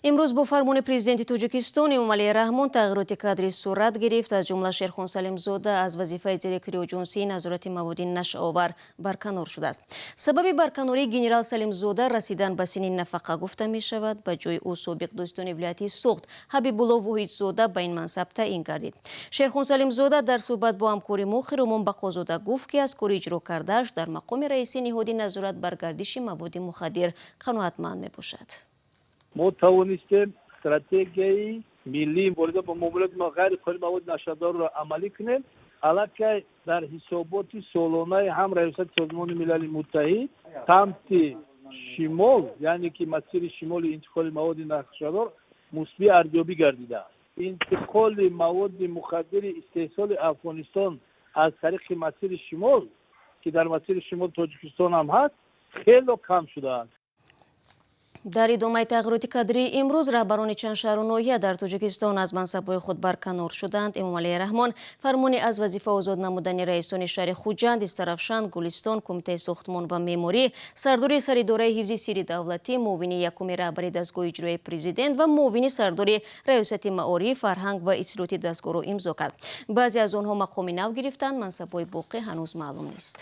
Имрӯз бо фармони Президенти Тоҷикистон Эмомалӣ Раҳмон тағйироти кадрӣ сурат гирифт. Аз ҷумла Шерхон Салимзода аз вазифаи директори Оҷонсии назорати маводи нашъаовар барканор шудааст. Сабаби барканории генерал Салимзода расидан ба синни нафақа гуфта мешавад. Ба ҷои ӯ собиқ додситони вилояти Суғд Ҳабибулло Воҳидзода ба ин мансаб таъин гардид. Шерхон Салимзода дар суҳбат бо ҳамкори мо Хиромон Бақозода гуфт, ки аз кори иҷро кардааш дар мақоми раиси ниҳоди назорат бар гардиши маводи мухаддир қаноатманд мебошад. Мо тавонистем стратегияи миллии мубориза бо муомилоти ғайриқонунии маводи нашъадорро амалӣ кунем. Аллакай дар ҳисоботи солонаи ҳам Раёсати Созмони Милали Муттаҳид самти шимол, яъне ки масири шимоли интиқоли маводи нашъадор мусбӣ арзёбӣ гардидааст. Интиқоли маводи мухаддири истеҳсоли Афғонистон аз тариқи масири шимол, ки дар масири шимол Тоҷикистон ҳам ҳаст, хело кам шудааст. Дар идомаи тағйироти кадрии имрӯз раҳбарони чанд шаҳру ноҳия дар Тоҷикистон аз мансабҳои худ барканор шуданд. Эмомалӣ Раҳмон фармони аз вазифа озод намудани раисони шаҳри Хуҷанд, Истаравшан, Гулистон, Кумитаи сохтмон ва меъморӣ, сардори Саридораи ҳифзи сирри давлатӣ, муовини якуми раҳбари дастгоҳи иҷроияи президент ва муовини сардори Раёсати маориф, фарҳанг ва иттилооти дастгоҳро имзо кард. Баъзе аз онҳо мақоми нав гирифтанд, мансабҳои боқӣ ҳанӯз маълум нест.